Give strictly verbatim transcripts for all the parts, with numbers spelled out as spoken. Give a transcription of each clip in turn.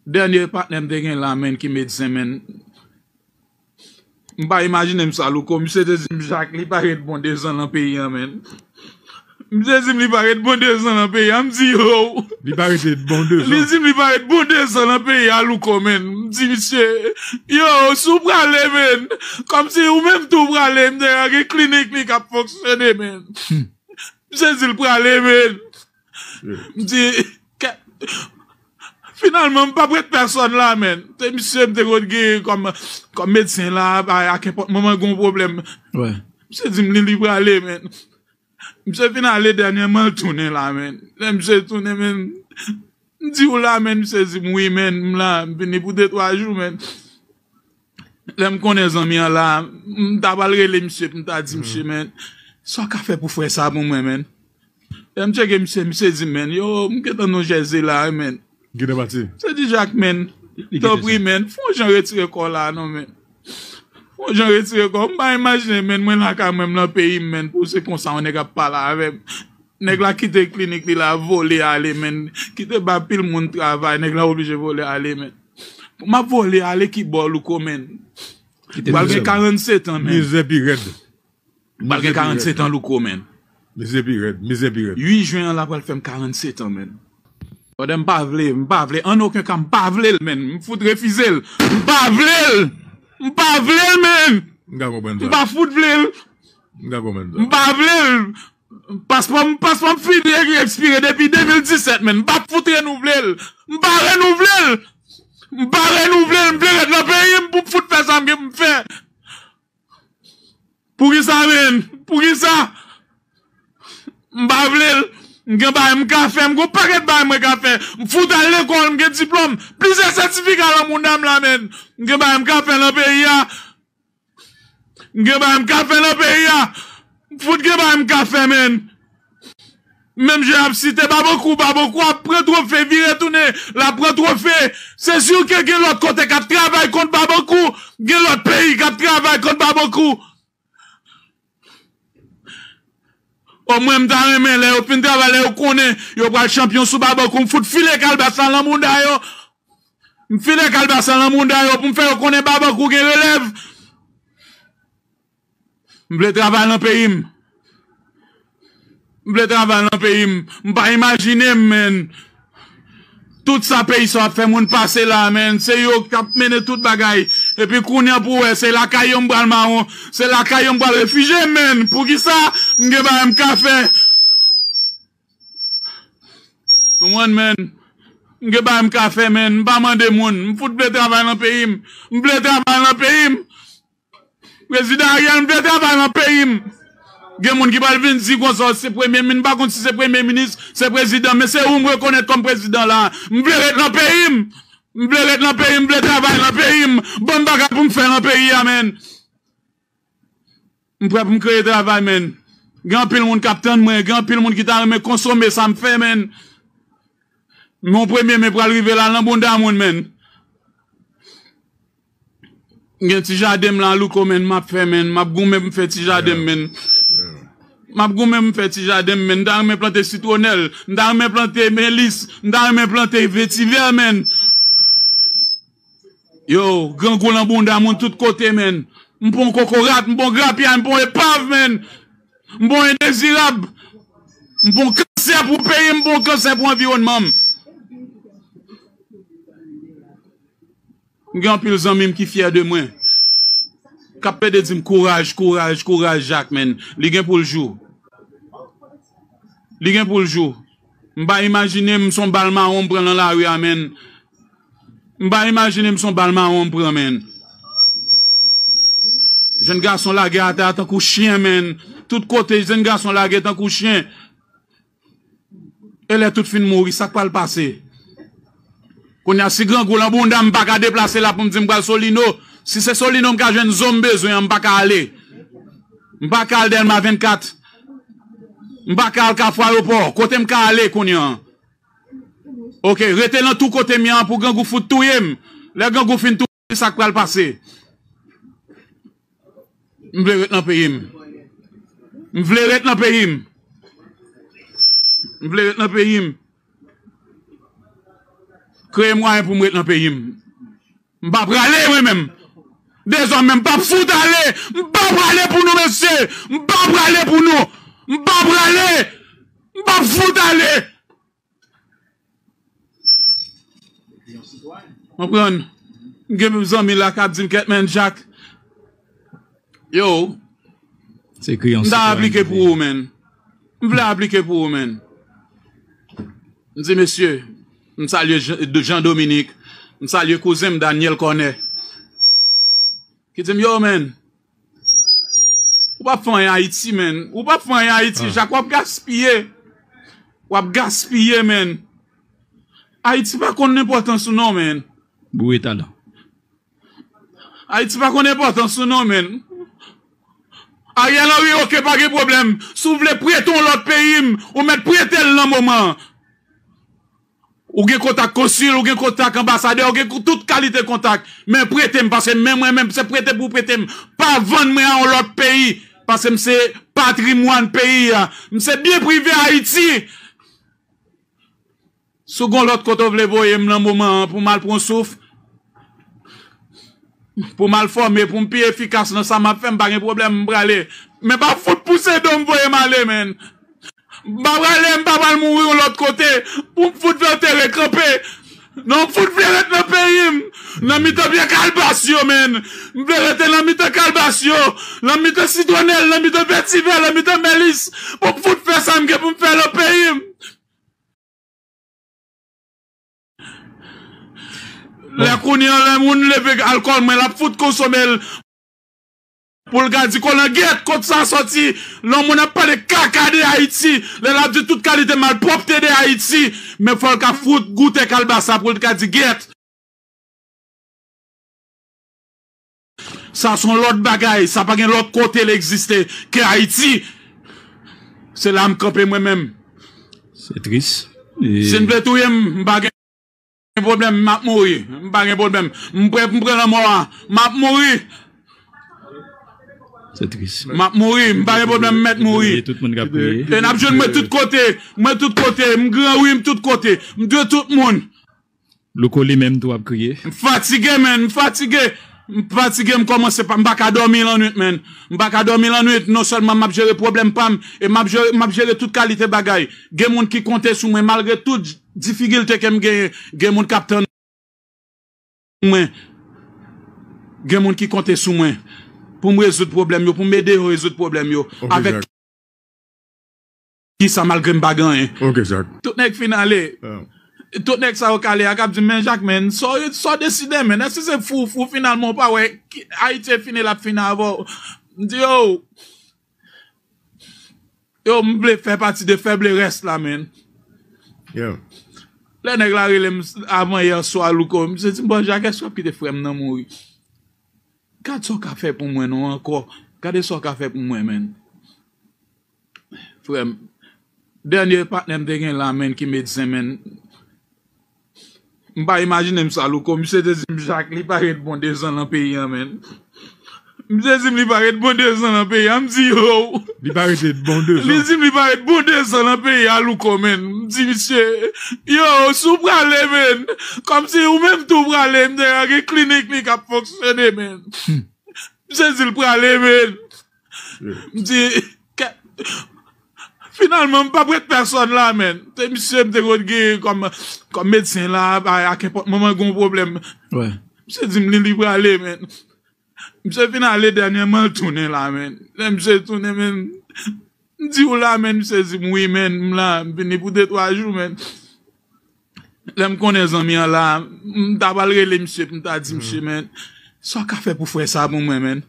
Dènye patnè m te gen la, menn, ki medsen, menn. M pa imajine m sa, Louko. Misye te di m, Jak, li pa ret bon de zan nan peyi a, menn. Misye di m li pa ret bon de zan nan peyi a. M di, yo. Li pa rete bon de zan. Li di m li pa ret bon de zan nan peyi a, Louko, menn. M di, misye, yo, si w prale, menn. Kòmsi ou menm tou w prale, m te gen klinik li k ap fonksyone, menn. Misye di l prale, menn. M di, kè-, finalman, m p ap ret pèsòn la, menn. Se misye m te konn gen kòm, kòm medsen la, a, a kenpòt moman gen yon pwoblèm. Misye di m li, li prale, menn. Misye fin ale dènyèman, l tounen la, menn. Lè misye tounen, menn, m di w la, menn, misye di m, wi, menn, m la, m vini pou de, twa jou, menn. Lè m konnen zanmi an la, m ta pral rele misye pou m ta di misye, menn, sa w ka fè pou frè sa pou mwen, menn? Lè m tcheke misye, misye di m, menn, yo, m gentan New Jersey la, menn. Gentan pati. Misye di, Jak, menn, tanpri, menn, fè yon jan retire kò w la, non, menn. Fè yon jan retire kò w. M pa imajine, menn, mwen lakay mwen, m nan peyi m, menn, pou se konsa yon nèg ap pale avè m. Nèg la kite klinik li la, vole ale, menn. Kite ba pil moun travay, nèg la oblije vole ale, menn. M ap vole ale ki bò, Louko, menn? Pral gen karannsèt an, menn. Mizè pi rèd. Pral gen karannsèt an, Louko, menn. Mizè pi rèd, mizè pi rèd. Uit jen an la pral fè m karannsèt an, menn. Pandan m pa vle, m pa vle, an okenn ka m pa vle l, menn. M fout refize l. M pa vle l. M pa vle l, menn. M ka konprann sa. M pa fout vle l. M ka konprann sa. M pa vle l. Paspò m, paspò m fini e-, ekspire depi de mil disèt, menn. M p ap fout renouvle l. M pa renouvle l. M pa renouvle l. M vle ret nan peyi m pou m fout fè sa m gen pou m fè. Poukisa, menn? Poukisa? M pa vle l. M gen bagay m ka fè. M gen yon pakèt bagay mwen ka fè. M fout al lekòl, m gen diplòm. Plizyè sètifika nan mouda m la, menn. M gen bagay m ka fè nan peyi a. M gen bagay m ka fè nan peyi a. M fout gen bagay m ka fè, menn. Menm jan y ap site Babankou, Babankou ap pran twofe, vire tounen, l ap pran twofe. Se si ke gen lòt kote k ap travay kont Babankou, gen lòt peyi k ap travay kont Babankou. Omwen, m ta renmen, lè yo fin travay, lè yo konnen yo pral chanpyon sou Babankou, m fout file kalbas la nan mouda yo. M file kalbas la nan mouda yo pou m fè yo konnen Babankou gen relèv. M vle travay nan peyi m. M vle travay nan peyi m. M pa imajine m, menn. Tout sa peyi sa ap fè moun pase la, menn. Se yo k ap mennen tout bagay. Epi kounye a pou wè, se lakay yo m pral mawon. Se lakay yo m pral refijye m, menn. Poukisa? M gen bagay m ka fè. Konprann, menn. M gen bagay m ka fè, menn. M pa mande moun. M fout vle travay nan peyi m. M vle travay nan peyi m. Prezidan Ariel, m vle travay nan peyi m. Gen moun ki pral vin di konsa, se premye min, m pa konn si se premye minis, se prezidan, men se ou m rekonèt kòm prezidan la. M vle ret nan peyi m. M vle ret nan peyi m, m vle travay nan peyi m. Ban m bagay pou m fè nan peyi a, menn. M prè pou m kreye travay, menn. Gen anpil moun k ap tann mwen, gen anpil moun ki ta renmen konsome sa m fè, menn. Men yon premye men pral rive la nan bounda moun, menn. M gen ti jaden m la, Louko, menn, m ap fè, menn. M ap goumen pou m fè ti jaden m, menn. M ap goumen pou m fè ti jaden m, menn. M ta renmen plante sitwonèl. M ta renmen plante melis. M ta renmen plante vetivè, menn. Yo, grangou nan bounda moun tout kote, menn. M pa yon kokorat, m pa yon grapyay, m pa yon epav, menn. M pa yon endezirab. M pa yon kansè pou peyi m, m pa yon kansè pou anviwònman m. M gen anpil zanmi m ki fyè de mwen. K ap plede di m kouraj, kouraj, kouraj, Jak, menn. Li gen pou l jou. Li gen pou l jou. M pa imajine m se yon bal mawon m pran nan lari a, menn. M pa imajine m se yon bal mawon m pran, menn. Jèn gason lage atè a tankou chen, menn. Tout kote, jèn gason lage tankou chen. E lè tout fin mouri, sa k pral pase? Kounye a, si grangou nan bounda m, m pa ka deplase la pou m di m pral Solino. Si se Solino m ka jwenn zo m bezwen an, m pa ka ale. M pa ka al Dèlma vennkat. M pa ka al Kafou Ayewopò. Kote m ka ale kounye a? Oke, rete nan tou kote m ye an pou grangou fout touye m. Lè grangou fin touye m, sa k pral pase? M vle ret nan peyi m. M vle ret nan peyi m. M vle ret nan peyi m. Kreye mwayen pou m ret nan peyi m. M pa prale, mwen menm. Dezòmè, m p ap fout ale. M pa prale pou nou, mesye. M pa prale pou nou. M pa prale. M p ap fout ale. Konprann? M gen zanmi la k ap di m, "Kèt, men, Jak, yo, se kriyon m ta sitwayen aplike pou ou, men. M vle aplike pou ou, men." M di, "Mesye, m salye Jean, Jean Dominique, m salye kouzen m Daniel Cornet." Ki di m, "Yo, men, ou p ap fè anyen Ayiti, men. Ou p ap fè anyen Ayiti, Jak, w ap gaspiye. W ap gaspiye, men. Ayiti pa konn enpòtans ou non, men." Boure talan. Ayiti pa konn enpòtans ou non, men. Ariel Henry, oke, pa gen pwoblèm. Si w vle prete yon lòt peyi m, ou mèt prete l nan moman an. Ou gen kontak konsil, ou gen kontak anbasadè, ou gen tout kalite kontak. Men prete m, paske men mwen menm, se prete pou prete m. Pa vann mwen a yon lòt peyi, paske m se patrimwàn peyi a. M se byen prive Ayiti. Si w gen lòt kote w vle voye m nan moman an pou m al pran souf, pou m al fòme, pou m pi efikas nan sa m ap fè, m pa gen pwoblèm, m prale. Men pa fout pouse do m voye m ale, men. M pa prale, m pa pral mouri yon lòt kote. Pou m fout fè yo te rekanpe. Non, m fout vle ret nan peyi m. Nan mitan pye kalbas yo, men. M vle rete nan mitan kalbas yo. Nan mitan sitwonèl, nan mitan vetivè, nan mitan mèlis. Pou m fout fè sa m gen pou m fè nan peyi m. Lè kounye an, lè moun leve alkòl mwen, l ap fout konsome l. Pou l ka di, "Kolangyèt, kot sa sòti?" Lè yon moun ap pale kaka de Ayiti, lè l ap di tout kalite malpwòpte de Ayiti, men fò l ka fout goute kalbas la pou l ka di, "Gyèt." Sa se yon lòt bagay, sa pa gen lòt kote l egziste ke Ayiti. Se la m kanpe mwen menm. Se tris. E si n vle touye m, m pa gen pwoblèm, m ap mouri. M pa gen pwoblèm. M prè pou m pran lanmò a. M ap mouri. Se tris. M ap mouri. M pa gen pwoblèm, m mèt mouri. Tout moun k ap kriye. E n ap jwenn mwen tout kote. Mwen tout kote. M gran wi, m tout kote. M dwe tout moun. Louko li menm tou ap kriye. M fatige, men, m fatige. M fatige, m kòmanse pa, m pa ka dòmi lannwit, men. M pa ka dòmi lannwit, non sèlman m ap jere pwoblèm pa m, e m ap jere, m ap jere tout kalite bagay. Gen moun ki konte sou mwen, malgre tout difikilte ke m genyen, gen moun k ap tann mwen. Gen moun ki konte sou mwen pou m rezoud pwoblèm yo, pou m ede yo rezoud pwoblèm yo. Ok, avèk Jack. Ki sa malgre m pa gen anyen. Ok, Jack. Tout nèg fin ale. Ah. Tout nèg sa yo k ale a k ap di m, "Men Jack, men, sa w, sa w deside, men? Èske se fou, fou finalman w pa wè ki Ayiti e fini l ap fini avè w?" M di, "Yo, yo, m vle fè pati de fèblèrès la, men." Yeah. Lè nèg la rele m avan yè swa, Louko, misye di m, "Bon, Jack, èske w ap kite frè m nan mouri? Gad sa w ka fè pou mwen non ankò. Gade sa w ka fè pou mwen, men." Frè m, dènye patnè m te gen la, men, ki medsen, men. M pa imajine m sa, Louko. Misye te di m, "Jack, li pa ret bon dezan nan peyi an, men." Misye di m li pa ret bon dezan nan peyi an. M di, "Yo." Li pa rete bon dezan. Li di m li pa ret bon dezan nan peyi a, Louko, men. M di, "Misye, yo, si w prale, men. Kòmsi ou menm tou prale, m te gen klinik li k ap fonksyone, men." Misye di l prale, men. M di, "Kè-, finalman, m p ap ret pèsòn la, men." Se misye m te konn gen kòm, kòm medsen la, a, a kenpòt moman gen yon pwoblèm. Misye di m li, li prale, men. Misye fin ale dènyèman, l tounen la, men. Lè misye tounen, men, m di w la, men, misye di m, "Wi, men, m la, m vini pou de twa jou, men." Lè m konnen zanmi an la, m ta pral rele misye pou m ta di misye, "Men, sa w ka fè pou frè sa pou mwen, men?"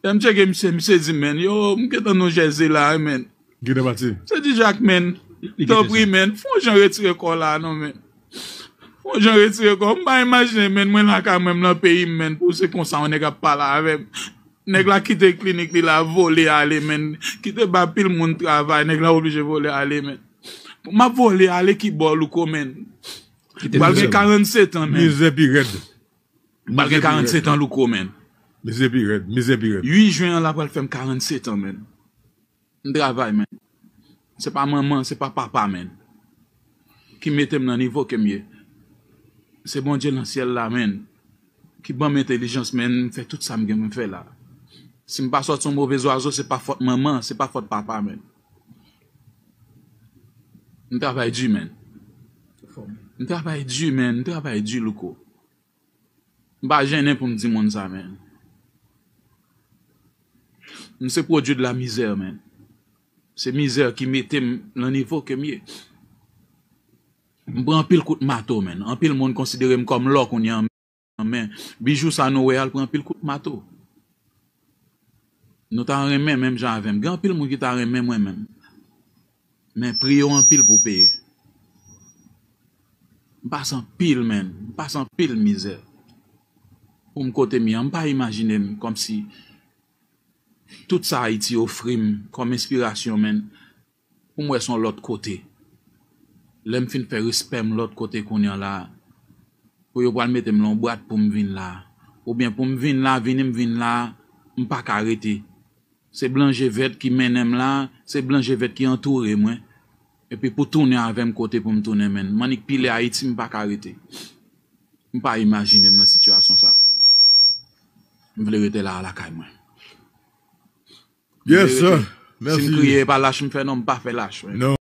Lè m tcheke misye, misye di m, "Men, yo, m gentan New Jersey la, men." Gentan pati. Misye di, "Jack, men, tanpri, men, fè yon jan retire kò w la, non, men. Fè yon jan retire kò w." M pa imajine, men, mwen lakay mwen, m nan peyi m, men, pou se konsa yon nèg ap pale avè m. Nèg la kite klinik li la, vole ale, men. Kite ba pil moun travay, nèg la oblije vole ale, men. M ap vole ale ki bò, Louko, men? Pral gen karannset an, men. Mizè pi rèd. Pral gen karannset an, Louko, men. Mizè pi rèd, mizè pi rèd. Uit jen an la pral fè m karannset an, men. M travay, men. Se pa manman, se pa papa, men, ki mete m nan nivo ke m ye. Se Bondye nan syèl la, menn, ki ban m entèlijans, menn, m fè tout sa m gen pou m fè la. Si m pa sòti yon move zwazo, se pa fòt manman, se pa fòt papa, menn. M travay di, menn. M travay di, menn, m travay di, Louko. M pa jennen pou m di moun sa, menn. M se pwodui de la mizè, menn. Se mizè ki mete m nan nivo ke m ye. M pran anpil kout mato, menn. Anpil moun konsidere m kòm lò kounye a, men bijou sa nou wè a, l pran anpil kout mato. Nou ta renmen menm jan avè m. Gen anpil moun ki ta renmen mwen menm. Men pri yo anpil pou peye. M pase anpil, menn. M pase anpil mizè. Pou m kote m ye a, m pa imajine m kòmsi tout sa Ayiti ofri m kòm enspirasyon, menn, pou m wè s on lòt kote. Lè m fin fè respè m lòt kote kounye a la, pou yo pral mete m lan yon bwat pou m vin la. Oubyen pou m vin la, vini m vin la, m pa ka rete. Se blan je vèt ki mennen m la, se blan je vèt ki antoure mwen. Epi pou tounen avè m kote pou m tounen, menn. M annik pile Ayiti, m pa ka rete. M pa imajine m nan sitiyasyon sa. M vle rete la a lakay mwen. M vle rete. Si m kriye, e pa lach m fè non, m pa fè lach, menn.